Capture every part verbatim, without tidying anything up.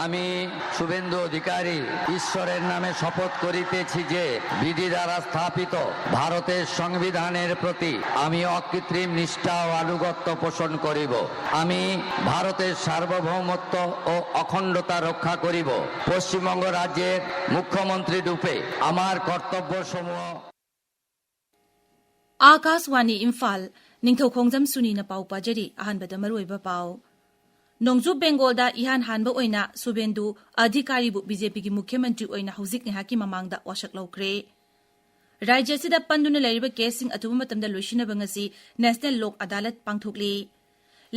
আমি শুভেন্দু অধিকারী ঈশ্বরের নামে শপথ করিতেছি যে বিধি দ্বারা স্থাপিত ভারতের সংবিধানের প্রতি আমি অকৃত্রিম নিষ্ঠা ও আনুগত্য পোষণ করিব। আমি ভারতের সার্বভৌমত্ব ও অখণ্ডতা রক্ষা করিব। পশ্চিমবঙ্গ রাজ্যের মুখ্যমন্ত্রী রূপে আমার কর্তব্যসমূহ ꯑꯥꯀꯥꯁꯋꯥꯅꯤ ꯏꯝꯐꯥꯜ, ꯅꯤꯡꯊꯧ ꯈꯣꯡꯖꯝ ꯁꯨꯅꯤꯅ ꯄꯥꯎ ꯄꯥꯖꯔꯤ꯫ ꯑꯍꯥꯟꯕꯗ ꯃꯔꯨꯑꯣꯏꯕ ꯄꯥꯎ꯫ ꯅꯣꯡꯆꯨꯞ ꯕꯦꯡꯒꯣꯜꯗ ꯏꯍꯥꯟ ꯍꯥꯟꯕ ꯑꯣꯏꯅ ꯁꯨꯕꯦꯟꯗꯨ ꯑꯙꯤꯀꯥꯔꯤꯕꯨ ꯕꯤ ꯖꯦ ꯄꯤꯒꯤ ꯃꯨꯈ꯭ꯌ ꯃꯟꯇ꯭ꯔꯤ ꯑꯣꯏꯅ ꯍꯧꯖꯤꯛ ꯉꯥꯏꯍꯥꯛꯀꯤ ꯃꯃꯥꯡꯗ ꯋꯥꯁꯛ ꯂꯧꯈ꯭ꯔꯦ꯫ ꯔꯥꯖ꯭ꯌ ꯑꯁꯤꯗ ꯄꯟꯗꯨꯅ ꯂꯩꯔꯤꯕ ꯀꯦꯁꯁꯤꯡ ꯑꯊꯨꯕ ꯃꯇꯝꯗ ꯂꯣꯏꯁꯤꯟꯅꯕ ꯉꯁꯤ ꯅꯦꯁꯅꯦꯜ ꯂꯣꯛ ꯑꯗꯥꯂꯠ ꯄꯥꯡꯊꯣꯛꯂꯤ꯫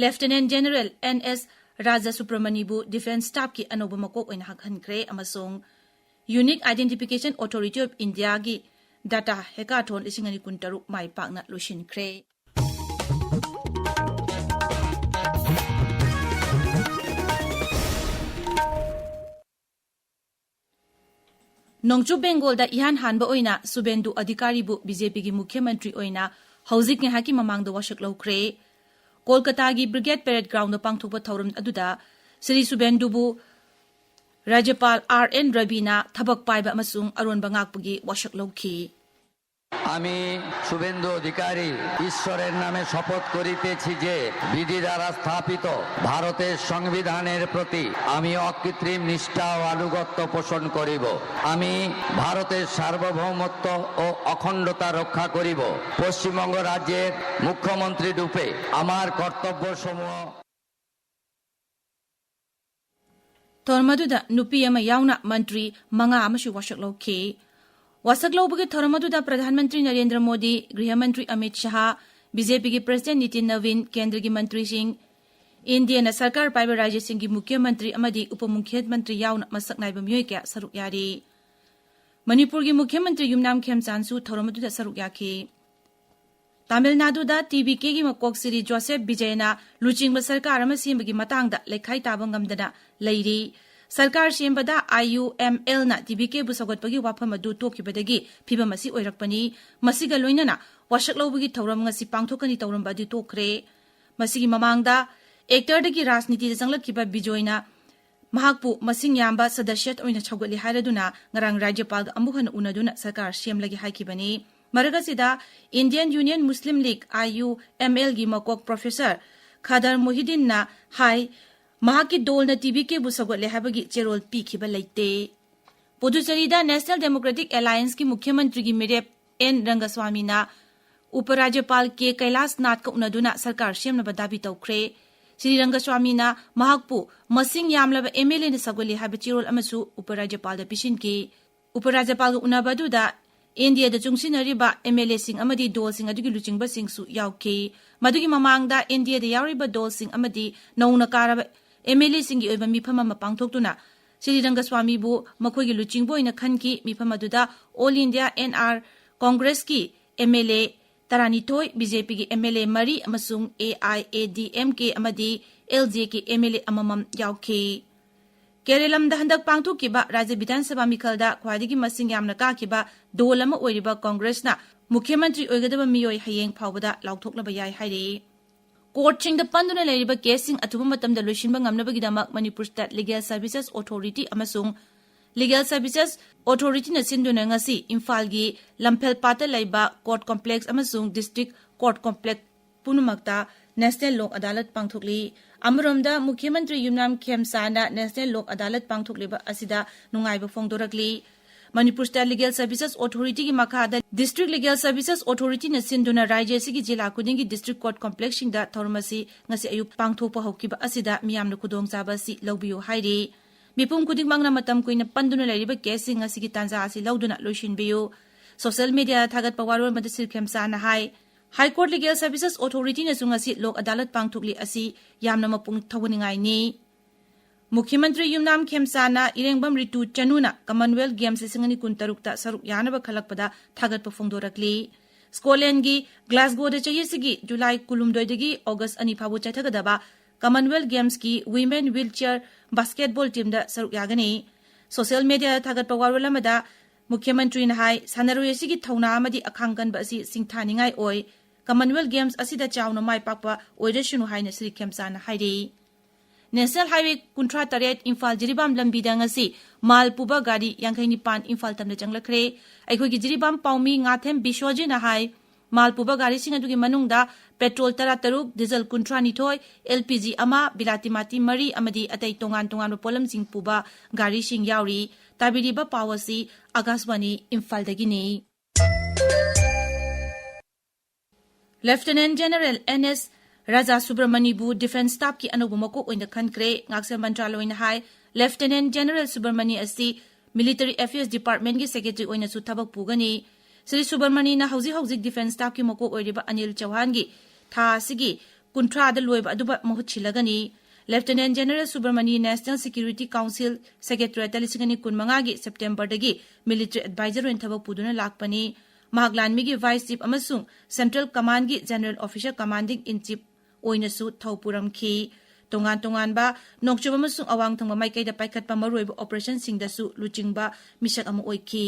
Lieutenant general N S Raja ꯁꯨꯕ꯭ꯔꯃꯅꯤꯕꯨ ꯗꯤꯐꯦꯟꯁ ꯁ꯭ꯇꯥꯐꯀꯤ ꯑꯅꯧꯕ ꯃꯀꯣꯛ ꯑꯣꯏꯅ ꯍꯥꯞꯍꯟꯈ꯭ꯔꯦ ꯑꯃꯁꯨꯡ Unique Identification Authority of Indiaꯒꯤ ꯗꯥꯇꯥ ꯍꯦꯀꯥꯊꯣꯟ ꯂꯤꯁꯤꯡ ꯑꯅꯤ ꯀꯨꯟꯇꯔꯨꯛ ꯃꯥꯏ ꯄꯥꯛꯅ ꯂꯣꯏꯁꯤꯟꯈ꯭ꯔꯦ꯫ ꯅꯣꯡꯆꯨꯞ ꯕꯦꯡꯒꯣꯜꯗ ꯏꯍꯥꯟ ꯍꯥꯟꯕ ꯑꯣꯏꯅ ꯁꯨꯕꯦꯟꯗꯨ ꯑꯙꯤꯀꯥꯔꯤꯕꯨ ꯕꯤ ꯖꯦ ꯄꯤꯒꯤ ꯃꯨꯈ꯭ꯌ ꯃꯟꯇ꯭ꯔꯤ ꯑꯣꯏꯅ ꯍꯧꯖꯤꯛ ꯉꯥꯏꯍꯥꯛꯀꯤ ꯃꯃꯥꯡꯗ ꯋꯥꯁꯛ ꯂꯧꯈ꯭ꯔꯦ꯫ ꯀꯣꯜꯀꯇꯥꯒꯤ ꯕ꯭ꯔꯤꯒꯦꯗ ꯄꯦꯔꯦꯗ ꯒ꯭ꯔꯥꯎꯟꯗ ꯄꯥꯡꯊꯣꯛꯄ ꯊꯧꯔꯝ ꯑꯗꯨꯗ ꯁ꯭ꯔꯤ ꯁꯨꯕꯦꯟꯗꯨꯕꯨ ꯔꯥꯖ꯭ꯌꯄꯥꯜ ꯑꯥꯔ ꯑꯦꯟ ꯔꯕꯤꯅ ꯊꯕꯛ ꯄꯥꯏꯕ ꯑꯃꯁꯨꯡ ꯑꯔꯣꯟꯕ ꯉꯥꯛꯄꯒꯤ ꯋꯥꯁꯛ ꯂꯧꯈꯤ꯫ আমি শুভেন্দু অধিকারী ঈশ্বরের নামে শপথ করিতেছি যে বিধি দ্বারা স্থাপিত ভারতের সংবিধানের প্রতি আমি অকৃত্রিম নিষ্ঠা ও আনুগত্য পোষণ করিব। আমি ভারতের সার্বভৌমত্ব ও অখণ্ডতা রক্ষা করিব। পশ্চিমবঙ্গ রাজ্যের মুখ্যমন্ত্রী রূপে আমার কর্তব্যসমূহ ꯊꯧꯔꯝ ꯑꯗꯨꯗ ꯅꯨꯄꯤ ꯑꯃ ꯌꯥꯎꯅ ꯃꯟꯇ꯭ꯔꯤ ꯃꯉꯥ ꯑꯃꯁꯨ ꯋꯥꯁꯛ ꯂꯧꯈꯤ꯫ ꯋꯥꯁꯛ ꯂꯧꯕꯒꯤ ꯊꯧꯔꯝ ꯑꯗꯨꯗ ꯄ꯭ꯔꯙꯥꯟ ꯃꯟꯇ꯭ꯔꯤ ꯅꯔꯦꯟꯗ꯭ꯔ ꯃꯣꯗꯤ, ꯒ꯭ꯔꯤꯍ ꯃꯟꯇ꯭ꯔꯤ ꯑꯃꯤꯠ ꯁꯍꯥ, ꯕꯤ ꯖꯦ ꯄꯤꯒꯤ ꯄ꯭ꯔꯁꯤꯗꯦꯟꯠ ꯅꯤꯇꯤꯟ ꯅꯕꯤꯟ, ꯀꯦꯟꯗ꯭ꯔꯒꯤ ꯃꯟꯇ꯭ꯔꯤꯁꯤꯡ, ꯏꯟꯗꯤꯌꯥꯅ ꯁꯔꯀꯥꯔ ꯄꯥꯏꯕ ꯔꯥꯖ꯭ꯌꯁꯤꯡꯒꯤ ꯃꯨꯈ꯭ꯌ ꯃꯟꯇ꯭ꯔꯤ ꯑꯃꯗꯤ ꯎꯄ ꯃꯨꯈ꯭ꯌ ꯃꯟꯇ꯭ꯔꯤ ꯌꯥꯎꯅ ꯃꯁꯛ ꯅꯥꯏꯕ ꯃꯤꯑꯣꯏ ꯀꯌꯥ ꯁꯔꯨꯛ ꯌꯥꯔꯤ꯫ ꯃꯅꯤꯄꯨꯔꯒꯤ ꯃꯨꯈ꯭ꯌ ꯃꯟꯇ꯭ꯔꯤ ꯌꯨꯝꯅꯥꯝ ꯈꯦꯝꯆꯥꯟꯁꯨ ꯊꯧꯔꯝ ꯑꯗꯨꯗ ꯁꯔꯨꯛ ꯌꯥꯈꯤ꯫ ꯇꯥꯃꯤꯜ ꯅꯥꯗꯨꯗ ꯇꯤ ꯕꯤ ꯀꯦꯒꯤ ꯃꯀꯣꯛ ꯁ꯭ꯔꯤ ꯖꯣꯁꯦꯐ ꯕꯤꯖꯌꯅ ꯂꯨꯆꯤꯡꯕ ꯁꯔꯀꯥꯔ ꯑꯃ ꯁꯦꯝꯕꯒꯤ ꯃꯇꯥꯡꯗ ꯂꯩꯈꯥꯏ ꯇꯥꯕ ꯉꯝꯗꯅ ꯂꯩꯔꯤ꯫ ꯁꯔꯀꯥꯔ ꯁꯦꯝꯕꯗ ꯑꯥꯏ ꯌꯨ ꯑꯦꯝ ꯑꯦꯜꯅ ꯇꯤ ꯕꯤ ꯀꯦꯕꯨ ꯁꯧꯒꯠꯄꯒꯤ ꯋꯥꯐꯝ ꯑꯗꯨ ꯇꯣꯛꯈꯤꯕꯗꯒꯤ ꯐꯤꯚꯝ ꯑꯁꯤ ꯑꯣꯏꯔꯛꯄꯅꯤ꯫ ꯃꯁꯤꯒ ꯂꯣꯏꯅꯅ ꯋꯥꯁꯛ ꯂꯧꯕꯒꯤ ꯊꯧꯔꯝ ꯉꯁꯤ ꯄꯥꯡꯊꯣꯛꯀꯅꯤ ꯇꯧꯔꯝꯕ ꯑꯗꯨ ꯇꯣꯛꯈ꯭ꯔꯦ꯫ ꯃꯁꯤꯒꯤ ꯃꯃꯥꯡꯗ ꯑꯦꯛꯇꯔꯗꯒꯤ ꯔꯥꯖꯅꯤꯇꯤꯗ ꯆꯪꯂꯛꯈꯤꯕ ꯕꯤꯖꯣꯏꯅ ꯃꯍꯥꯛꯄꯨ ꯃꯁꯤꯡ ꯌꯥꯝꯕ ꯁꯗꯁ꯭ꯌꯠ ꯑꯣꯏꯅ ꯁꯧꯒꯠꯂꯤ ꯍꯥꯏꯔꯗꯨꯅ ꯉꯔꯥꯡ ꯔꯥꯖ꯭ꯌꯄꯥꯜꯒ ꯑꯃꯨꯛ ꯍꯟꯅ ꯎꯅꯗꯨꯅ ꯁꯔꯀꯥꯔ ꯁꯦꯝꯂꯒꯦ ꯍꯥꯏꯈꯤꯕꯅꯤ꯫ ꯃꯔꯛ ꯑꯁꯤꯗ Indian Union Muslim League, I U M L, ꯒꯤ ꯃꯀꯣꯛ ꯄ꯭ꯔꯣꯐꯦꯁꯔ ꯈꯥꯗꯔ ꯃꯣꯍꯤꯗꯤꯟꯅ ꯍꯥꯏ, ꯃꯍꯥꯛꯀꯤ ꯗꯣꯜꯅ ꯇꯤ ꯕꯤ ꯀꯦꯕꯨ ꯁꯧꯒꯠꯂꯦ ꯍꯥꯏꯕꯒꯤ ꯆꯦꯔꯣꯜ ꯄꯤꯈꯤꯕ ꯂꯩꯇꯦ꯫ ꯄꯨꯗꯨꯆꯦꯔꯤꯗ National Democratic Allianceꯀꯤ ꯃꯨꯈ꯭ꯌ ꯃꯟꯇ꯭ꯔꯤꯒꯤ ꯃꯤꯔꯦꯞ ꯑꯦꯟ ꯔꯪꯒꯁ꯭ꯋꯥꯃꯤꯅ ꯎꯄꯔꯥꯖ꯭ꯌꯄꯥꯜ ꯀꯦ ꯀꯩꯂꯥꯁꯅꯥꯊꯀ ꯎꯅꯗꯨꯅ ꯁꯔꯀꯥꯔ ꯁꯦꯝꯅꯕ ꯗꯥꯕꯤ ꯇꯧꯈ꯭ꯔꯦ꯫ ꯁ꯭ꯔꯤ ꯔꯪꯒꯁ꯭ꯋꯥꯃꯤꯅ ꯃꯍꯥꯛꯄꯨ ꯃꯁꯤꯡ ꯌꯥꯝꯂꯕ M L Aꯅ ꯁꯧꯒꯠꯂꯤ ꯍꯥꯏꯕ ꯆꯦꯔꯣꯜ ꯑꯃꯁꯨ ꯎꯄꯔꯥꯖ꯭ꯌꯄꯥꯜꯗ ꯄꯤꯁꯤꯟꯈꯤ꯫ ꯎꯄꯔꯥꯖ꯭ꯌꯄꯥꯜꯒ ꯎꯅꯕ ꯑꯗꯨꯗ N D Aꯗ ꯆꯨꯡꯁꯤꯟꯅꯔꯤꯕ M L Aꯁꯤꯡ ꯑꯃꯗꯤ ꯗꯣꯜꯁꯤꯡ ꯑꯗꯨꯒꯤ ꯂꯨꯆꯤꯡꯕꯁꯤꯡꯁꯨ ꯌꯥꯎꯈꯤ꯫ ꯃꯗꯨꯒꯤ ꯃꯃꯥꯡꯗ N D Aꯗ ꯌꯥꯎꯔꯤꯕ ꯗꯣꯜꯁꯤꯡ ꯑꯃꯗꯤ ꯅꯧꯅ ꯀꯥꯔꯕ M L Aꯁꯤꯡꯒꯤ ꯑꯣꯏꯕ ꯃꯤꯐꯝ ꯑꯃ ꯄꯥꯡꯊꯣꯛꯇꯨꯅ ꯁ꯭ꯔꯤ ꯔꯪꯒꯁ꯭ꯋꯥꯃꯤꯕꯨ ꯃꯈꯣꯏꯒꯤ ꯂꯨꯆꯤꯡꯕ ꯑꯣꯏꯅ ꯈꯟꯈꯤ꯫ ꯃꯤꯐꯝ ꯑꯗꯨꯗ All India N R Congressꯀꯤ M L A ꯇꯔꯥꯅꯤꯊꯣꯏ, B J Pꯒꯤ M L A ꯃꯔꯤ ꯑꯃꯁꯨꯡ A I A D M K ꯑꯃꯗꯤ L J Kꯒꯤ M L A ꯑꯃꯃꯝ ꯌꯥꯎꯈꯤ꯫ ꯀꯦꯔꯦꯂꯝꯗ ꯍꯟꯗꯛ ꯄꯥꯡꯊꯣꯛꯈꯤꯕ ꯔꯥꯖ꯭ꯌ ꯕꯤꯙꯥꯟ ꯁꯚꯥ ꯃꯤꯈꯜꯗ ꯈ꯭ꯋꯥꯏꯗꯒꯤ ꯃꯁꯤꯡ ꯌꯥꯝꯅ ꯀꯥꯈꯤꯕ ꯗꯣꯜ ꯑꯃ ꯑꯣꯏꯔꯤꯕ ꯀꯣꯡꯒ꯭ꯔꯦꯁꯅ ꯃꯨꯈ꯭ꯌ ꯃꯟꯇ꯭ꯔꯤ ꯑꯣꯏꯒꯗꯕ ꯃꯤꯑꯣꯏ ꯍꯌꯦꯡ ꯐꯥꯎꯕꯗ ꯂꯥꯎꯊꯣꯛꯂꯕ ꯌꯥꯏ ꯍꯥꯏꯔꯤ꯫ ꯀꯣꯔꯠꯁꯤꯡꯗ ꯄꯟꯗꯨꯅ ꯂꯩꯔꯤꯕ ꯀꯦꯁꯁꯤꯡ ꯑꯊꯨꯕ ꯃꯇꯝꯗ ꯂꯣꯏꯁꯤꯟꯕ ꯉꯝꯅꯕꯒꯤꯗꯃꯛ Manipur State Legal Services Authority ꯑꯃꯁꯨꯡ Legal Services Authorityꯅ ꯁꯤꯟꯗꯨꯅ ꯉꯁꯤ ꯏꯝꯐꯥꯜꯒꯤ ꯂꯝꯐꯦꯜꯄꯥꯠꯇ ꯂꯩꯕ Court Complex ꯑꯃꯁꯨꯡ District Court Complex ꯄꯨꯝꯅꯃꯛꯇ National Lok Adalat ꯄꯥꯡꯊꯣꯛꯂꯤ꯫ ꯑꯃꯔꯣꯝꯗ ꯃꯨꯈ꯭ꯌ ꯃꯟꯇ꯭ꯔꯤ ꯌꯨꯝꯅꯥꯝ ꯈꯦꯝꯆꯥꯟꯅ National Lok Adalat ꯄꯥꯡꯊꯣꯛꯂꯤꯕ ꯑꯁꯤꯗ ꯅꯨꯡꯉꯥꯏꯕ ꯐꯣꯡꯗꯣꯔꯛꯂꯤ꯫ ꯃꯅꯤꯄꯨꯔ State Legal Services Authorityꯒꯤ ꯃꯈꯥꯗ District Legal Services Authorityꯅ ꯁꯤꯟꯗꯨꯅ ꯔꯥꯖ꯭ꯌ ꯑꯁꯤꯒꯤ ꯖꯤꯂꯥ ꯈꯨꯗꯤꯡꯒꯤ District Court Complexꯁꯤꯡꯗ ꯊꯧꯔꯝ ꯑꯁꯤ ꯉꯁꯤ ꯑꯌꯨꯛ ꯄꯥꯡꯊꯣꯛꯄ ꯍꯧꯈꯤꯕ ꯑꯁꯤꯗ ꯃꯤꯌꯥꯝꯅ ꯈꯨꯗꯣꯡꯆꯥꯕ ꯑꯁꯤ ꯂꯧꯕꯤꯌꯨ ꯍꯥꯏꯔꯤ꯫ ꯃꯤꯄꯨꯝ ꯈꯨꯗꯤꯡꯃꯛꯅ ꯃꯇꯝ ꯀꯨꯏꯅ ꯄꯟꯗꯨꯅ ꯂꯩꯔꯤꯕ ꯀꯦꯁꯁꯤꯡ ꯑꯁꯤꯒꯤ ꯇꯥꯟꯖꯥ ꯑꯁꯤ ꯂꯧꯗꯨꯅ ꯂꯣꯏꯁꯤꯟꯕꯤꯌꯨ꯫ Social mediaꯗ ꯊꯥꯒꯠꯄ ꯋꯥꯔꯣꯜ ꯑꯃꯗ ꯁ꯭ꯔꯤ ꯈꯦꯝꯆꯥꯟꯅ ꯍꯥꯏ, High Court Legal Services Authorityꯅꯁꯨ ꯉꯁꯤ Lok Adalat ꯄꯥꯡꯊꯣꯛꯂꯤ ꯑꯁꯤ ꯌꯥꯝꯅ ꯃꯄꯨꯡ ꯊꯧꯒꯠꯅꯤꯡꯉꯥꯏꯅꯤ꯫ ꯃꯨꯈ꯭ꯌ ꯃꯟꯇ꯭ꯔꯤ ꯌꯨꯝꯅꯥꯝ ꯈꯦꯝꯆꯥꯟꯅ ꯏꯔꯦꯡꯕꯝ ꯔꯤꯇꯨ ꯆꯅꯨꯅ Commonwealth Games ꯂꯤꯁꯤꯡ ꯑꯅꯤ ꯀꯨꯟꯇꯔꯨꯛꯇ ꯁꯔꯨꯛ ꯌꯥꯅꯕ ꯈꯜꯂꯛꯄꯗ ꯊꯥꯒꯠꯄ ꯐꯣꯡꯗꯣꯔꯛꯂꯤ꯫ Scotlandꯒꯤ Glasgowꯗ ꯆꯍꯤ ꯑꯁꯤꯒꯤ July ꯀꯨꯟꯍꯨꯝꯗꯣꯏꯗꯒꯤ August ꯑꯅꯤ ꯐꯥꯎꯕ ꯆꯠꯊꯒꯗꯕ Commonwealth Gamesꯀꯤ Women Wheelchair Basketball teamꯗ ꯁꯔꯨꯛ ꯌꯥꯒꯅꯤ꯫ Social mediaꯗ ꯊꯥꯒꯠꯄ ꯋꯥꯔꯣꯜ ꯑꯃꯗ ꯃꯨꯈ꯭ꯌ ꯃꯟꯇ꯭ꯔꯤꯅ ꯍꯥꯏ, ꯁꯥꯟꯅꯔꯣꯏ ꯑꯁꯤꯒꯤ ꯊꯧꯅꯥ ꯑꯃꯗꯤ ꯑꯈꯥꯡ ꯀꯟꯕ ꯑꯁꯤ ꯁꯤꯡꯊꯥꯅꯤꯡꯉꯥꯏ ꯑꯣꯏ꯫ Commonwealth Games ꯑꯁꯤꯗ ꯆꯥꯎꯅ ꯃꯥꯏ ꯄꯥꯛꯄ ꯑꯣꯏꯔꯁꯅꯨ ꯍꯥꯏꯅ ꯁ꯭ꯔꯤ ꯈꯦꯝꯆꯥꯟꯅ ꯍꯥꯏꯔꯤ꯫ ꯅꯦꯁꯅꯦꯜ ꯍꯥꯏꯋꯦ ꯀꯨꯟꯊ꯭ꯔꯥ ꯇꯔꯦꯠ ꯏꯝꯐꯥꯜ ꯖꯤꯔꯤꯕꯥꯝ ꯂꯝꯕꯤꯗ ꯉꯁꯤ ꯃꯥꯜ ꯄꯨꯕ ꯒꯥꯔꯤ ꯌꯥꯡꯈꯩ ꯅꯤꯄꯥꯟ ꯏꯝꯐꯥꯜ ꯇꯝꯅ ꯆꯪꯂꯛꯈ꯭ꯔꯦ꯫ ꯑꯩꯈꯣꯏꯒꯤ ꯖꯤꯔꯤꯕꯥꯝ ꯄꯥꯎꯃꯤ ꯉꯥꯊꯦꯝ ꯕꯤꯁ꯭ꯋꯖꯤꯠꯅ ꯍꯥꯏ, ꯃꯥꯜ ꯄꯨꯕ ꯒꯥꯔꯤꯁꯤꯡ ꯑꯗꯨꯒꯤ ꯃꯅꯨꯡꯗ ꯄꯦꯇ꯭ꯔꯣꯜ ꯇꯔꯥꯇꯔꯨꯛ, ꯗꯤꯖꯜ ꯀꯨꯟꯊ꯭ꯔꯥ ꯅꯤꯊꯣꯏ, ꯑꯦꯜ ꯄꯤ ꯖꯤ ꯑꯃ, ꯕꯤꯂꯥꯇꯤ ꯃꯥꯇꯤ ꯃꯔꯤ ꯑꯃꯗꯤ ꯑꯇꯩ ꯇꯣꯉꯥꯟ ꯇꯣꯉꯥꯟꯕ ꯄꯣꯠꯂꯝꯁꯤꯡ ꯄꯨꯕ ꯒꯥꯔꯤꯁꯤꯡ ꯌꯥꯎꯔꯤ꯫ ꯇꯥꯕꯤꯔꯤꯕ ꯄꯥꯎ ꯑꯁꯤ ꯑꯀꯥꯁꯕꯥꯅꯤ ꯏꯝꯐꯥꯜꯗꯒꯤꯅꯤ꯫ Lieutenant general N S Raja ꯁꯨꯕ꯭ꯔꯃꯅꯤꯕꯨ ꯗꯤꯐꯦꯟꯁ ꯁ꯭ꯇꯥꯐꯀꯤ ꯑꯅꯧꯕ ꯃꯀꯣꯛ ꯑꯣꯏꯅ ꯈꯟꯈ꯭ꯔꯦ꯫ ꯉꯥꯛꯁꯦꯜ ꯃꯟꯇ꯭ꯔꯥꯂꯣꯏꯅ ꯍꯥꯏ, ꯂꯦꯐꯇꯤꯅꯦꯟꯠ ꯖꯦꯅꯔꯦꯜ ꯁꯨꯕ꯭ꯔꯃꯅꯤ ꯑꯁꯤ ꯃꯤꯂꯤꯇꯔꯤ ꯑꯦꯐꯤꯌꯔꯁ ꯗꯤꯄꯥꯔꯠꯃꯦꯟꯠꯀꯤ ꯁꯦꯀ꯭ꯔꯦꯇꯔꯤ ꯑꯣꯏꯅꯁꯨ ꯊꯕꯛ ꯄꯨꯒꯅꯤ꯫ ꯁ꯭ꯔꯤ ꯁꯨꯕ꯭ꯔꯃꯅꯤꯅ ꯍꯧꯖꯤꯛ ꯍꯧꯖꯤꯛ ꯗꯤꯐꯦꯟꯁ ꯁ꯭ꯇꯥꯐꯀꯤ ꯃꯀꯣꯛ ꯑꯣꯏꯔꯤꯕ ꯑꯅꯤꯜ ꯆꯧꯍꯥꯟꯒꯤ ꯊꯥ ꯑꯁꯤꯒꯤ ꯀꯨꯟꯊ꯭ꯔꯥꯗ ꯂꯣꯏꯕ ꯑꯗꯨꯕꯨ ꯃꯍꯨꯠ ꯁꯤꯜꯂꯒꯅꯤ꯫ ꯂꯦꯐꯇꯤꯅꯦꯟꯠ ꯖꯦꯅꯔꯦꯜ ꯁꯨꯕ꯭ꯔꯃꯅꯤ ꯅꯦꯁꯅꯦꯜ ꯁꯦꯀ꯭ꯌꯨꯔꯤꯇꯤ ꯀꯥꯎꯟꯁꯤꯜ ꯁꯦꯀ꯭ꯔꯦꯇꯔꯤꯌꯦꯠꯇ ꯂꯤꯁꯤꯡ ꯑꯅꯤ ꯀꯨꯟꯃꯉꯥꯒꯤ ꯁꯦꯞꯇꯦꯝꯕꯔꯗꯒꯤ ꯃꯤꯂꯤꯇꯔꯤ ꯑꯦꯗꯚꯥꯏꯖꯔ ꯑꯣꯏꯅ ꯊꯕꯛ ꯄꯨꯗꯨꯅ ꯂꯥꯛꯄꯅꯤ꯫ ꯃꯍꯥꯛ ꯂꯥꯟꯃꯤꯒꯤ ꯚꯥꯏꯁ ꯆꯤꯐ ꯑꯃꯁꯨꯡ ꯁꯦꯟꯇ꯭ꯔꯦꯜ ꯀꯃꯥꯟꯒꯤ ꯖꯦꯅꯔꯦꯜ ꯑꯣꯐꯤꯁꯔ ꯀꯃꯥꯟꯗꯤꯡ ꯏꯟ ꯆꯤꯐ ꯑꯣꯏꯅꯁꯨ ꯊꯧ ꯄꯨꯔꯝꯈꯤ꯫ ꯇꯣꯉꯥꯟ ꯇꯣꯉꯥꯟꯕ ꯅꯣꯡꯆꯨꯞ ꯑꯃꯁꯨꯡ ꯑꯋꯥꯡ ꯊꯪꯕ ꯃꯥꯏꯀꯩꯗ ꯄꯥꯏꯈꯠꯄ ꯃꯔꯨꯑꯣꯏꯕ ꯑꯣꯄꯔꯦꯁꯟꯁꯤꯡꯗꯁꯨ ꯂꯨꯆꯤꯡꯕ ꯃꯤꯁꯛ ꯑꯃ ꯑꯣꯏꯈꯤ꯫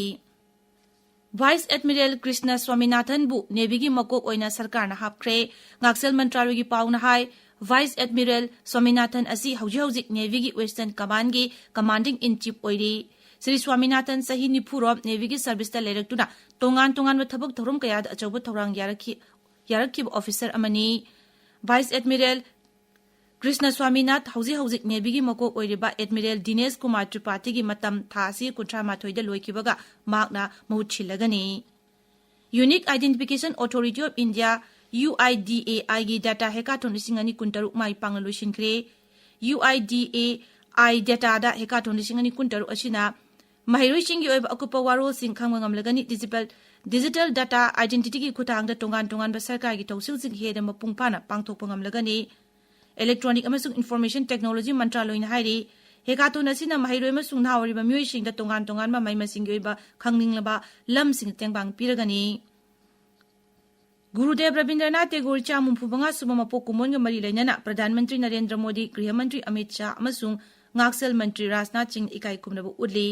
ꯚꯥꯏꯁ ꯑꯦꯗꯃꯤꯔꯦꯜ ꯀ꯭ꯔꯤꯁꯅ ꯁ꯭ꯋꯥꯃꯤꯅꯥꯊꯟꯕꯨ ꯅꯦꯚꯤꯒꯤ ꯃꯀꯣꯛ ꯑꯣꯏꯅ ꯁꯔꯀꯥꯔꯅ ꯍꯥꯞꯈ꯭ꯔꯦ꯫ ꯉꯥꯛꯁꯦꯜ ꯃꯟꯇ꯭ꯔꯥꯂꯣꯏꯒꯤ ꯄꯥꯎꯅ ꯍꯥꯏ, ꯚꯥꯏꯁ ꯑꯦꯗꯃꯤꯔꯦꯜ ꯁ꯭ꯋꯥꯃꯤꯅꯥꯊꯟ ꯑꯁꯤ ꯍꯧꯖꯤꯛ ꯍꯧꯖꯤꯛ ꯅꯦꯚꯤꯒꯤ ꯋꯦꯁꯇꯔꯟ ꯀꯃꯥꯟꯒꯤ ꯀꯃꯥꯟꯗꯤꯡ ꯏꯟ ꯆꯤꯐ ꯑꯣꯏꯔꯤ꯫ ꯁ꯭ꯔꯤ ꯁ꯭ꯋꯥꯃꯤꯅꯥꯊꯟ ꯆꯍꯤ ꯅꯤꯐꯨ ꯔꯣꯝ ꯅꯦꯚꯤꯒꯤ ꯁꯔꯚꯤꯁꯇ ꯂꯩꯔꯛꯇꯨꯅ ꯇꯣꯉꯥꯟ ꯇꯣꯉꯥꯟꯕ ꯊꯕꯛ ꯊꯧꯔꯝ ꯀꯌꯥꯗ ꯑꯆꯧꯕ ꯊꯧꯔꯥꯡ ꯌꯥꯔꯛꯈꯤ-, ꯌꯥꯔꯛꯈꯤꯕ ꯑꯣꯐꯤꯁꯔ ꯑꯃꯅꯤ꯫ ꯚꯥꯏꯁ ꯑꯦꯗꯃꯤꯔꯦꯜ ꯀ꯭ꯔꯤꯁꯅ ꯁ꯭ꯋꯥꯃꯤꯅꯥꯊꯟ ꯍꯧꯖꯤꯛ ꯍꯧꯖꯤꯛ ꯅꯦꯚꯤꯒꯤ ꯃꯀꯣꯛ ꯑꯣꯏꯔꯤꯕ ꯑꯦꯗꯃꯤꯔꯦꯜ ꯗꯤꯅꯦꯁ ꯀꯨꯃꯥꯔ ꯇ꯭ꯔꯤꯄꯥꯊꯤꯒꯤ ꯃꯇꯝ ꯊꯥ ꯑꯁꯤ ꯀꯨꯟꯊ꯭ꯔꯥ ꯃꯥꯊꯣꯏꯗ ꯂꯣꯏꯈꯤꯕꯒ ꯃꯍꯥꯛꯅ ꯃꯍꯨꯠ ꯁꯤꯜꯂꯒꯅꯤ꯫ Unique Identification Authority of India, U I D A ꯑꯥꯏꯒꯤ data hackathon ꯂꯤꯁꯤꯡ ꯑꯅꯤ ꯀꯨꯟꯇꯔꯨꯛ ꯃꯥꯏ ꯄꯥꯛꯅ ꯂꯣꯏꯁꯤꯟꯈ꯭ꯔꯦ꯫ U I D A I dataꯗ hackathon ꯂꯤꯁꯤꯡ ꯑꯅꯤ ꯀꯨꯟꯇꯔꯨꯛ ꯑꯁꯤꯅ ꯃꯍꯩꯔꯣꯏꯁꯤꯡꯒꯤ ꯑꯣꯏꯕ ꯑꯀꯨꯞꯄ ꯋꯥꯔꯣꯜꯁꯤꯡ ꯈꯪꯕ ꯉꯝꯂꯒꯅꯤ꯫ Digital, digital data identityꯒꯤ ꯈꯨꯠꯊꯥꯡꯗ ꯇꯣꯉꯥꯟ ꯇꯣꯉꯥꯟꯕ ꯁꯔꯀꯥꯔꯒꯤ ꯊꯧꯁꯤꯜꯁꯤꯡ ꯍꯦꯟꯅ ꯃꯄꯨꯡ ꯐꯥꯅ ꯄꯥꯡꯊꯣꯛꯄ ꯉꯝꯂꯒꯅꯤ꯫ Electronic ꯑꯃꯁꯨꯡ Information Technology ꯃꯟꯇ꯭ꯔꯥꯂꯣꯏꯅ ꯍꯥꯏꯔꯤ, hackathon ꯑꯁꯤꯅ ꯃꯍꯩꯔꯣꯏ ꯑꯃꯁꯨꯡ ꯅꯍꯥ ꯑꯣꯏꯔꯤꯕ ꯃꯤꯑꯣꯏꯁꯤꯡꯗ ꯇꯣꯉꯥꯟ ꯇꯣꯉꯥꯟꯕ ꯃꯍꯩ ꯃꯁꯤꯡꯒꯤ ꯑꯣꯏꯕ ꯈꯪꯅꯤꯡꯂꯕ ꯂꯝꯁꯤꯡꯗ ꯇꯦꯡꯕꯥꯡ ꯄꯤꯔꯒꯅꯤ꯫ ꯒꯨꯔꯨꯗꯦꯕ ꯔꯕꯤꯟꯗ꯭ꯔꯅꯥꯊ ꯇꯦꯒꯣꯔ ꯆꯥ ꯃꯨꯝꯐꯨ ꯃꯉꯥ ꯁꯨꯕ ꯃꯄꯣꯛ ꯀꯨꯝꯑꯣꯟꯒ ꯃꯔꯤ ꯂꯩꯅꯅ ꯄ꯭ꯔꯙꯥꯟ ꯃꯟꯇ꯭ꯔꯤ ꯅꯔꯦꯟꯗ꯭ꯔ ꯃꯣꯗꯤ, ꯒ꯭ꯔꯤꯍ ꯃꯟꯇ꯭ꯔꯤ ꯑꯃꯤꯠ ꯁꯥꯍ ꯑꯃꯁꯨꯡ ꯉꯥꯛꯁꯦꯜ ꯃꯟꯇ꯭ꯔꯤ ꯔꯥꯖꯅꯥꯊ ꯁꯤꯡꯅ ꯏꯀꯥꯏ ꯈꯨꯝꯅꯕ ꯎꯠꯂꯤ꯫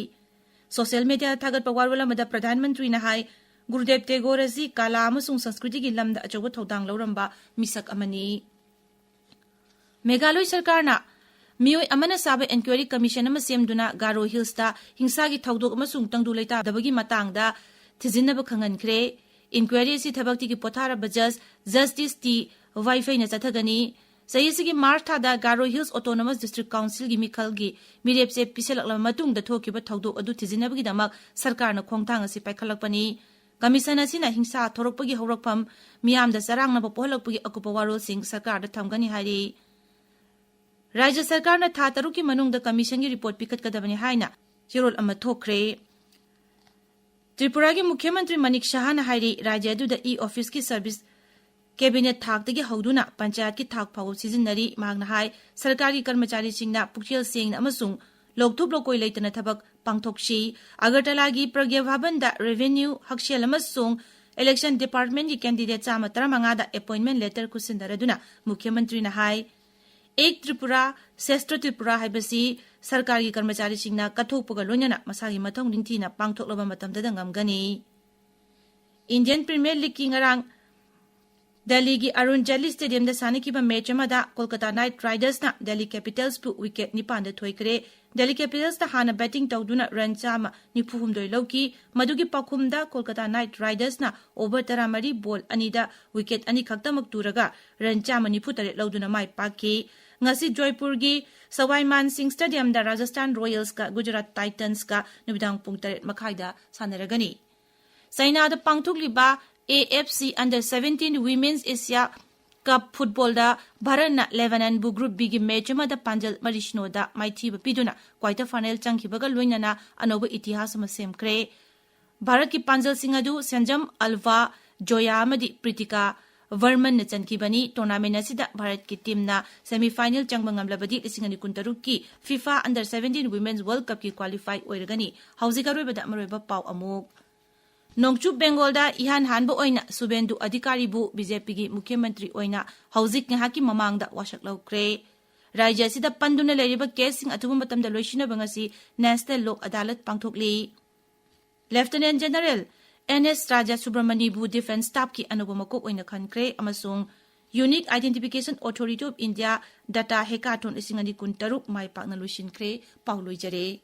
Social mediaꯗ ꯊꯥꯒꯠꯄ ꯋꯥꯔꯣꯜ ꯑꯃꯗ ꯄ꯭ꯔꯙꯥꯟ ꯃꯟꯇ꯭ꯔꯤꯅ ꯍꯥꯏ, ꯒꯨꯔꯨꯗꯦꯕ ꯇꯦꯒꯣꯔ ꯑꯁꯤ ꯀꯂꯥ ꯑꯃꯁꯨꯡ ꯁꯪꯁꯀ꯭ꯔꯤꯇꯤꯒꯤ ꯂꯝꯗ ꯑꯆꯧꯕ ꯊꯧꯗꯥꯡ ꯂꯧꯔꯝꯕ ꯃꯤꯁꯛ ꯑꯃꯅꯤ꯫ ꯃꯦꯘꯥꯂꯣꯏ ꯁꯔꯀꯥꯔꯅ ꯃꯤꯑꯣꯏ ꯑꯃꯅ ꯁꯥꯕ ꯏꯟꯀ꯭ꯋꯥꯏꯔꯤ ꯀꯃꯤꯁꯟ ꯑꯃ ꯁꯦꯝꯗꯨꯅ ꯒꯥꯔꯣ ꯍꯤꯜꯁꯇ ꯍꯤꯡꯁꯥꯒꯤ ꯊꯧꯗꯣꯛ ꯑꯃꯁꯨꯡ ꯇꯪꯗꯨ ꯂꯩꯇꯥꯗꯕꯒꯤ ꯃꯇꯥꯡꯗ ꯊꯤꯖꯤꯟꯅꯕ ꯈꯪꯍꯟꯈ꯭ꯔꯦ꯫ ꯏꯟꯀ꯭ꯋꯥꯏꯔꯤ ꯑꯁꯤ ꯊꯕꯛꯇꯒꯤ ꯄꯣꯊꯥꯔꯕ ꯖꯁ ꯖꯁꯇꯤꯁ ꯇꯤ ꯋꯥꯏꯐꯩꯅ ꯆꯠꯊꯒꯅꯤ꯫ ꯆꯍꯤ ꯑꯁꯤꯒꯤ ꯃꯥꯔꯆ ꯊꯥꯗ ꯒꯥꯔꯣ ꯍꯤꯜꯁ ꯑꯣꯇꯣꯅꯣꯃꯁ ꯗꯤꯁꯇ꯭ꯔꯤꯛ ꯀꯥꯎꯟꯁꯤꯜꯒꯤ ꯃꯤꯈꯜꯒꯤ ꯃꯤꯔꯦꯞꯆꯦ ꯄꯤꯁꯜꯂꯛꯂꯕ ꯃꯇꯨꯡꯗ ꯊꯣꯛꯈꯤꯕ ꯊꯧꯗꯣꯛ ꯑꯗꯨ ꯊꯤꯖꯤꯟꯅꯕꯒꯤꯗꯃꯛ ꯁꯔꯀꯥꯔꯅ ꯈꯣꯡꯊꯥꯡ ꯑꯁꯤ ꯄꯥꯏꯈꯠꯂꯛꯄꯅꯤ꯫ ꯀꯃꯤꯁꯟ ꯑꯁꯤꯅ ꯍꯤꯡꯁꯥ ꯊꯧꯔꯛꯄꯒꯤ ꯍꯧꯔꯛꯐꯝ, ꯃꯤꯌꯥꯝꯗ ꯆꯔꯥꯡꯅꯕ ꯄꯣꯛꯍꯜꯂꯛꯄꯒꯤ ꯑꯀꯨꯞꯄ ꯋꯥꯔꯣꯜꯁꯤꯡ ꯁꯔꯀꯥꯔꯗ ꯊꯝꯒꯅꯤ ꯍꯥꯏꯔꯤ꯫ ꯔꯥꯖ꯭ꯌ ꯁꯔꯀꯥꯔꯅ ꯊꯥ ꯇꯔꯨꯛꯀꯤ ꯃꯅꯨꯡꯗ ꯀꯃꯤꯁꯟꯒꯤ ꯔꯤꯄꯣꯔꯠ ꯄꯤꯈꯠꯀꯗꯕꯅꯤ ꯍꯥꯏꯅ ꯆꯦꯔꯣꯜ ꯑꯃ ꯊꯣꯛꯈ꯭ꯔꯦ꯫ ꯇ꯭ꯔꯤꯄꯨꯔꯥꯒꯤ ꯃꯨꯈ꯭ꯌ ꯃꯟꯇ꯭ꯔꯤ ꯃꯅꯤꯛ ꯁꯍꯥꯅ ꯍꯥꯏꯔꯤ, ꯔꯥꯖ꯭ꯌ ꯑꯗꯨꯗ ꯏ ꯑꯣꯐꯤꯁꯀꯤ ꯁꯔꯚꯤꯁ ꯀꯦꯕꯤꯅꯦꯠ ꯊꯥꯛꯇꯒꯤ ꯍꯧꯗꯨꯅ ꯄꯟꯆꯥꯌꯠꯀꯤ ꯊꯥꯛ ꯐꯥꯎꯕ ꯁꯤꯖꯤꯟꯅꯔꯤ꯫ ꯃꯍꯥꯛꯅ ꯍꯥꯏ, ꯁꯔꯀꯥꯔꯒꯤ ꯀꯔꯃꯆꯥꯔꯤꯁꯤꯡꯅ ꯄꯨꯛꯆꯦꯜ ꯁꯦꯡꯅ ꯑꯃꯁꯨꯡ ꯂꯧꯊꯣꯛ ꯂꯧꯀꯣꯏ ꯂꯩꯇꯅ ꯊꯕꯛ ꯄꯥꯡꯊꯣꯛꯁꯤ꯫ ꯑꯒꯔꯇꯂꯥꯒꯤ ꯄ꯭ꯔꯒ꯭ꯌꯥ ꯚꯕꯟꯗ ꯔꯦꯚꯦꯅ꯭ꯌꯨ, ꯍꯛꯁꯦꯜ ꯑꯃꯁꯨꯡ ꯏꯂꯦꯛꯁꯟ ꯗꯤꯄꯥꯔꯠꯃꯦꯟꯒꯤ ꯀꯦꯟꯗꯤꯗꯦꯠ ꯆꯥꯝꯃ ꯇꯔꯥꯃꯉꯥꯗ ꯑꯦꯄꯣꯏꯟꯃꯦꯟ ꯂꯦꯇꯔ ꯈꯨꯠꯁꯤꯟꯅꯔꯗꯨꯅ ꯃꯨꯈ꯭ꯌ ꯃꯟꯇ꯭ꯔꯤꯅ ꯍꯥꯏ, ꯑꯦꯛ ꯇ꯭ꯔꯤꯄꯨꯔꯥ, ꯁ꯭ꯔꯦꯁꯊ ꯇ꯭ꯔꯤꯄꯨꯔꯥ ꯍꯥꯏꯕꯁꯤ ꯁꯔꯀꯥꯔꯒꯤ ꯀꯔꯃꯆꯥꯔꯤꯁꯤꯡꯅ ꯀꯠꯊꯣꯛꯄꯒ ꯂꯣꯏꯅꯅ ꯃꯁꯥꯒꯤ ꯃꯊꯧ ꯅꯤꯡꯊꯤꯅ ꯄꯥꯡꯊꯣꯛꯂꯕ ꯃꯇꯝꯗꯗ ꯉꯝꯒꯅꯤ꯫ ꯏꯟꯗꯤꯌꯟ ꯄ꯭ꯔꯤꯃꯤꯌꯔ ꯂꯤꯒꯀꯤ ꯉꯔꯥꯡ ꯗꯦꯜꯂꯤꯒꯤ ꯑꯔꯨꯟ ꯖꯦꯠꯂꯤ ꯁ꯭ꯇꯦꯗꯤꯌꯝꯗ ꯁꯥꯟꯅꯈꯤꯕ ꯃꯦꯆ ꯑꯃꯗ ꯀꯣꯜꯀꯇꯥ ꯅꯥꯏꯠ ꯔꯥꯏꯗꯔꯁꯅ ꯗꯦꯜꯂꯤ ꯀꯦꯄꯤꯇꯦꯜꯁꯄꯨ ꯋꯤꯀꯦꯠ ꯅꯤꯄꯥꯟꯗ ꯊꯣꯏꯈ꯭ꯔꯦ꯫ ꯗꯦꯜꯂꯤ ꯀꯦꯄꯤꯇꯦꯜꯁꯇ ꯍꯥꯟꯅ ꯕꯦꯇꯤꯡ ꯇꯧꯗꯨꯅ ꯔꯟ ꯆꯥꯝꯃ ꯅꯤꯐꯨ ꯍꯨꯝꯗꯣꯏ ꯂꯧꯈꯤ꯫ ꯃꯗꯨꯒꯤ ꯄꯥꯎꯈꯨꯝꯗ ꯀꯣꯜꯀꯇꯥ ꯅꯥꯏꯠ ꯔꯥꯏꯗꯔꯁꯅ ꯑꯣꯚꯔ ꯇꯔꯥꯃꯔꯤ ꯕꯣꯜ ꯑꯅꯤꯗ ꯋꯤꯀꯦꯠ ꯑꯅꯤꯈꯛꯇꯃꯛ ꯇꯨꯔꯒ ꯔꯟ ꯆꯥꯝꯃ ꯅꯤꯐꯨ ꯇꯔꯦꯠ ꯂꯧꯗꯨꯅ ꯃꯥꯏ ꯄꯥꯛꯈꯤ꯫ ꯉꯁꯤ ꯖꯣꯏꯄꯨꯔꯒꯤ ꯁꯋꯥꯏ ꯃꯥꯟ ꯁꯤꯡ ꯁ꯭ꯇꯦꯗꯤꯌꯝꯗ ꯔꯥꯖꯁꯊꯥꯟ ꯔꯣꯌꯦꯜꯁꯀ ꯒꯨꯖꯔꯥꯠ ꯇꯥꯏꯇꯟꯁꯀ ꯅꯨꯃꯤꯗꯥꯡ ꯄꯨꯡ ꯇꯔꯦꯠ ꯃꯈꯥꯏꯗ ꯁꯥꯟꯅꯔꯒꯅꯤ꯫ ꯆꯩꯅꯥꯗ ꯄꯥꯡꯊꯣꯛꯂꯤꯕ A F C Under seventeen Women's Asia Cup ꯐꯨꯠꯕꯣꯜꯗ ꯚꯥꯔꯠꯅ ꯂꯦꯕꯥꯅꯟꯕꯨ ꯒ꯭ꯔꯨꯞ ꯕꯤꯒꯤ ꯃꯦꯆ ꯑꯃꯗ ꯄꯥꯟꯖꯜ ꯃꯔꯤ ꯁꯤꯅꯣꯗ ꯃꯥꯏꯊꯤꯕ ꯄꯤꯗꯨꯅ ꯀ꯭ꯋꯥꯔꯇꯔ ꯐꯥꯏꯅꯦꯜ ꯆꯪꯈꯤꯕꯒ ꯂꯣꯏꯅꯅ ꯑꯅꯧꯕ ꯏꯇꯤꯍꯥꯁ ꯑꯃ ꯁꯦꯝꯈ꯭ꯔꯦ꯫ ꯚꯥꯔꯠꯀꯤ ꯄꯥꯟꯖꯜꯁꯤꯡ ꯑꯗꯨ ꯁꯦꯟꯖꯝ ꯑꯜꯚꯥ, ꯖꯣꯌꯥ ꯑꯃꯗꯤ ꯄ꯭ꯔꯤꯇꯤꯀꯥ ꯚꯔꯃꯟꯅ ꯆꯟꯈꯤꯕꯅꯤ꯫ ꯇꯣꯔꯅꯥꯃꯦꯟ ꯑꯁꯤꯗ ꯚꯥꯔꯠꯀꯤ ꯇꯤꯝꯅ ꯁꯦꯃꯤꯐꯥꯏꯅꯦꯜ ꯆꯪꯕ ꯉꯝꯂꯕꯗꯤ ꯂꯤꯁꯤꯡ ꯑꯅꯤ ꯀꯨꯟꯇꯔꯨꯛꯀꯤ FIFA Under seventeen Women's World Cupꯀꯤ ꯀ꯭ꯋꯥꯂꯤꯐꯥꯏ ꯑꯣꯏꯔꯒꯅꯤ꯫ ꯍꯧꯖꯤꯛ ꯑꯔꯣꯏꯕꯗ ꯃꯔꯨꯑꯣꯏꯕ ꯄꯥꯎ ꯑꯃꯨꯛ꯫ ꯅꯣꯡꯆꯨꯞ ꯕꯦꯡꯒꯣꯜꯗ ꯏꯍꯥꯟ ꯍꯥꯟꯕ ꯑꯣꯏꯅ ꯁꯨꯕꯦꯟꯗꯨ ꯑꯙꯤꯀꯥꯔꯤꯕꯨ ꯕꯤ ꯖꯦ ꯄꯤꯒꯤ ꯃꯨꯈ꯭ꯌ ꯃꯟꯇ꯭ꯔꯤ ꯑꯣꯏꯅ ꯍꯧꯖꯤꯛ ꯉꯥꯏꯍꯥꯛꯀꯤ ꯃꯃꯥꯡꯗ ꯋꯥꯁꯛ ꯂꯧꯈ꯭ꯔꯦ꯫ ꯔꯥꯖ꯭ꯌ ꯑꯁꯤꯗ ꯄꯟꯗꯨꯅ ꯂꯩꯔꯤꯕ ꯀꯦꯁꯁꯤꯡ ꯑꯊꯨꯕ ꯃꯇꯝꯗ ꯂꯣꯏꯁꯤꯟꯅꯕ ꯉꯁꯤ ꯅꯦꯁꯅꯦꯜ ꯂꯣꯛ ꯑꯗꯥꯂꯠ ꯄꯥꯡꯊꯣꯛꯂꯤ꯫ Lieutenant general N S Raja ꯁꯨꯕ꯭ꯔꯃꯅꯤꯕꯨ ꯗꯤꯐꯦꯟꯁ ꯁ꯭ꯇꯥꯐꯀꯤ ꯑꯅꯧꯕ ꯃꯀꯣꯛ ꯑꯣꯏꯅ ꯈꯟꯈ꯭ꯔꯦ ꯑꯃꯁꯨꯡ Unique Identification Authority of India Data Hackathon ꯂꯤꯁꯤꯡ ꯑꯅꯤ ꯀꯨꯟꯇꯔꯨꯛ ꯃꯥꯏ ꯄꯥꯛꯅ ꯂꯣꯏꯁꯤꯟꯈ꯭ꯔꯦ꯫ ꯄꯥꯎ ꯂꯣꯏꯖꯔꯦ꯫